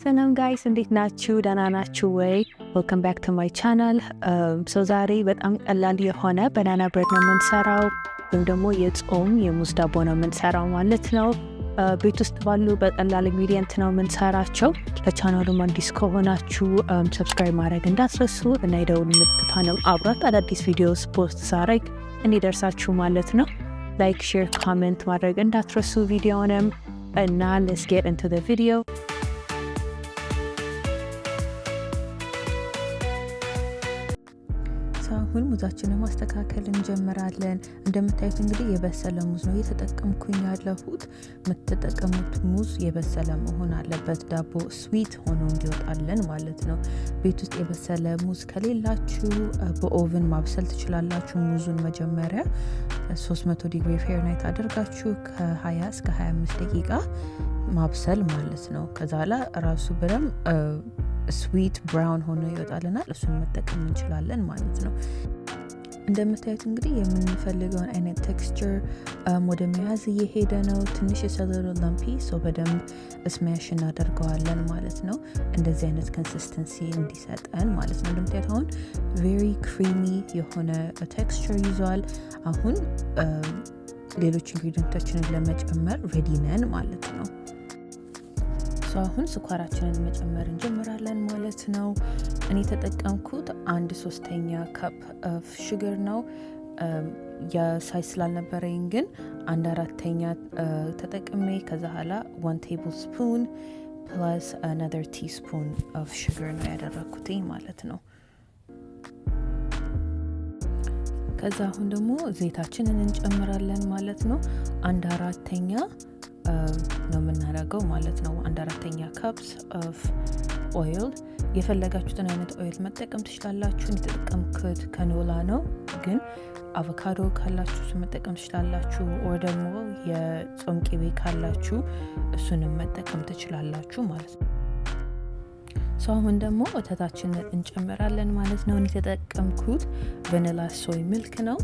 ሰላም guys፣ እንዴት ናችሁ? ደህና ናችሁ ወይ? Welcome back to my channel። So ዛሬ በጣም ቀላል የሆነ banana bread ነው የምንሰራው፣ ወይም ደግሞ የጾም የሙዝ ዳቦ ነው የምንሰራው ማለት ነው። ቤት ውስጥ ባሉ በቀላል ingredient ነው የምንሰራቸው። ለቻናሉም አዲስ ከሆናችሁ subscribe ማድረግ እንዳትረሱ እና የደውል ምልክቷንም አብሯት፣ አዳዲስ videos post ሳረግ እንዲደርሳችሁ ማለት ነው። Like፣ share፣ comment ማድረግ እንዳትረሱ ቪዲዮንም እና let's get into the video። አሁን ሙዛችንን ማስተካከል እንጀምራለን። እንደምታዩት እንግዲህ የበሰለ ሙዝ ነው እየተጠቀምኩኝ ያለሁት። የምትጠቀሙት ሙዝ የበሰለ መሆን አለበት፣ ዳቦ sweet ሆኖ እንዲወጣልን ማለት ነው። ቤት ውስጥ የበሰለ ሙዝ ከሌላችሁ በ oven ማብሰል ትችላላችሁ። ሙዙን መጀመሪያ 300 degree Fahrenheit አድርጋችሁ ከ20 እስከ 25 ደቂቃ ማብሰል ማለት ነው። ከዛ ላ ራሱ በደንብ sweet brown ሆኖ ይወጣልናል። እሱን መጠቀም እንችላለን ማለት ነው። እንደምታዩት እንግዲህ የምንፈልገውን አይነት texture ወደ መያዝ እየሄደ ነው። ትንሽ it's a little lumpy፣ so በደንብ smash እናደርገዋለን ማለት ነው። እንደዚህ አይነት consistency እንዲሰጠን ማለት ነው። እንደምታዩት አሁን very creamy የሆነ texture ይዟል። አሁን ሌሎች ingredient ኦችንን ለመጨመር ready ነን ማለት ነው። አሁን ስኳራችንን መጨመር እንጀምራለን ማለት ነው። እኔ የተጠቀምኩት 1/3 cup of sugar ነው። የ size ስላልነበረኝ ግን 1/4 ተጠቅሜ ከዛ ኋላ 1 tablespoon plus another teaspoon of sugar ነው ያደረግኩትኝ ማለት ነው። ከዛ አሁን ደግሞ ዘይታችንን እንጨምራለን ማለት ነው። 1/4 ነው የምናደርገው ማለት ነው። 1/4 cups of oil። የፈለጋችሁትን አይነት oil መጠቀም ትችላላችሁ። የተጠቀምኩት canola ነው፣ ግን አቮካዶ ካላችሁ እሱን መጠቀም ትችላላችሁ። Or ደግሞ የጾም ቅቤ ካላችሁ እሱንም መጠቀም ትችላላችሁ ማለት ነው። So አሁን ደግሞ ወተታችንን እንጨምራለን ማለት ነው። እኔ የተጠቀምኩት vanilla soy milk ነው።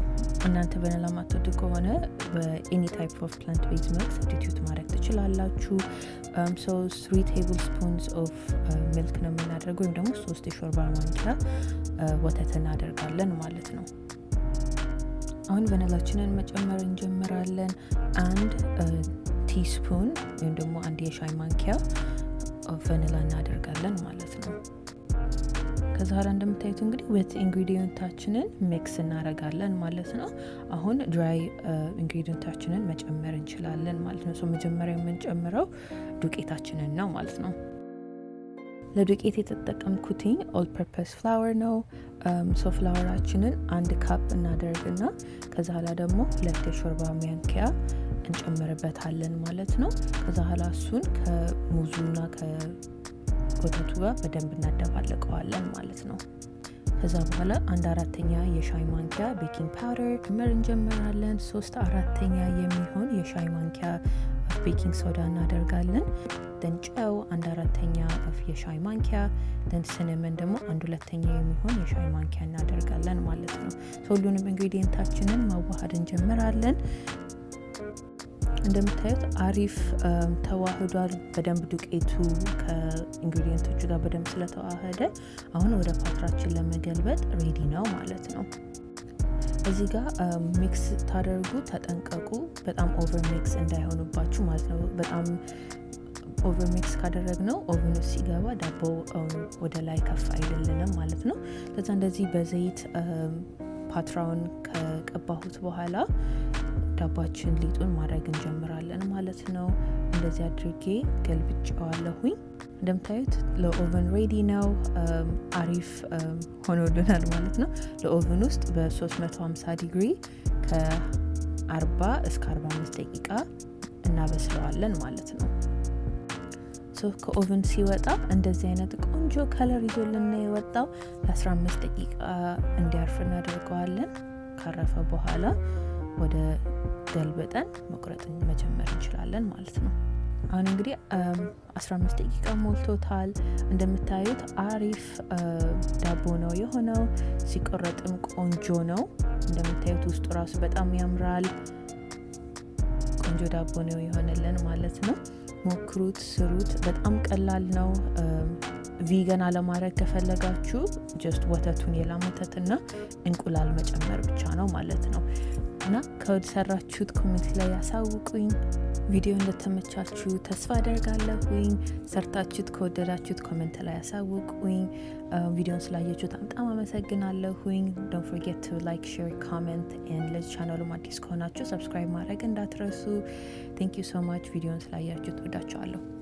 እናንተ ቫኒላ ማትወዱ ከሆነ በ any type of plant based milk substitute ማድረግ ትችላላችሁ። So 3 tablespoons of milk ነው የምናደርገው ወይም ደግሞ 3 የሾርባ ማንኪያ ወተት እናደርጋለን ማለት ነው። አሁን ቫኒላችንን መጨመር እንጀምራለን። 1 teaspoon ወይም ደግሞ 1 የሻይ ማንኪያ ቫኒላ እናደርጋለን ማለት ነው። ከዛ በኋላ እንደምታዩት እንግዲህ wet ingredient ኣችንን mix እናደርጋለን ማለት ነው። አሁን dry ingredient ኣችንን መጨመር እንችላለን ማለት ነው። So መጀመሪያ የምንጨምረው ዱቄታችንን ነው ማለት ነው። ለዱቄት የተጠቀምኩትኝ all purpose flour ነው። So flour ኣችንን 1 cup እናደርግና ከዛ ኋላ ደግሞ 2 የሾርባ ማንኪያ እንጨምርበታለን ማለት ነው። ከዛ ኋላ እሱን ከሙዙና ከወተቱ ጋር በደንብ እናደባለቀዋለን ማለት ነው። ከዛ በኋላ 1/4 የሻይ ማንኪያ baking powder ጨምር እንጀምራለን። 3/4 የሚሆን የሻይ ማንኪያ baking soda እናደርጋለን። Then ጨው 1/4 of የሻይ ማንኪያ፣ then cinnamon ደግሞ 1/2 የሚሆን የሻይ ማንኪያ እናደርጋለን ማለት ነው። ሁሉንም ingredient ኣችንን ማዋሃድ እንጀምራለን። እንደምታዩት አሪፍ ተዋህዷል። በደንብ ዱቄቱ ከ ingredient ኦቹ ጋር በደንብ ስለተዋህደ አሁን ወደ ፓትራችን ለመገልበጥ ready ነው ማለት ነው። እዚህ ጋር mix ስታደርጉ ተጠንቀቁ፣ በጣም over mix እንዳይሆኑባችሁ ማለት ነው። በጣም over mix ካደረግነው oven ውስጥ ሲገባ ዳቦ ወደ ላይ ከፍ አይልልንም ማለት ነው። ለዛ እንደዚህ በዘይት ፓትራውን ከቀባሁት በኋላ ዳቧችን ሊጡን ማድረግ እንጀምራለን ማለት ነው። እንደዚህ አድርጌ ገልብጬዋለሁኝ። እንደምታዩት ለ oven ready ነው። አሪፍ ሆኖልናል ማለት ነው። ለ oven ውስጥ በ350 ዲግሪ ከ40 እስከ 45 ደቂቃ እናበስለዋለን ማለት ነው። So ከ oven ሲወጣ እንደዚህ አይነት ቆንጆ color ይዞልን ነው የወጣው። ለ15 ደቂቃ እንዲያርፍ እናደርገዋለን። ካረፈ በኋላ ወደ ገልብጠን መቁረጥ መጀመር እንችላለን ማለት ነው። አሁን እንግዲህ 15 ደቂቃ ሞልቶታል። እንደምታዩት አሪፍ ዳቦ ነው የሆነው። ሲቆረጥም ቆንጆ ነው። እንደምታዩት ውስጡ ራሱ በጣም ያምራል። ቆንጆ ዳቦ ነው የሆነልን ማለት ነው። ሞክሩት፣ ስሩት። በጣም ቀላል ነው። Vegan አለማድረግ ከፈለጋችሁ just ወተቱን፣ የላም ወተትና እንቁላል መጨመር ብቻ ነው ማለት ነው። እና ከሰራችሁት comment ላይ ያሳውቁኝ። ቪዲዮ እንደተመቻችሁ ተስፋ አደርጋለሁኝ። ሰርታችሁት ከወደዳችሁት comment ላይ ያሳውቁኝ። ቪዲዮን ስላያችሁት በጣም አመሰግናለሁኝ። Don't forget to like, share, comment and ለዚህ ቻናሉም አዲስ ከሆናችሁ subscribe ማድረግ እንዳትረሱ። Thank you so much። ቪዲዮን ስላያችሁት ወዳችኋለሁ።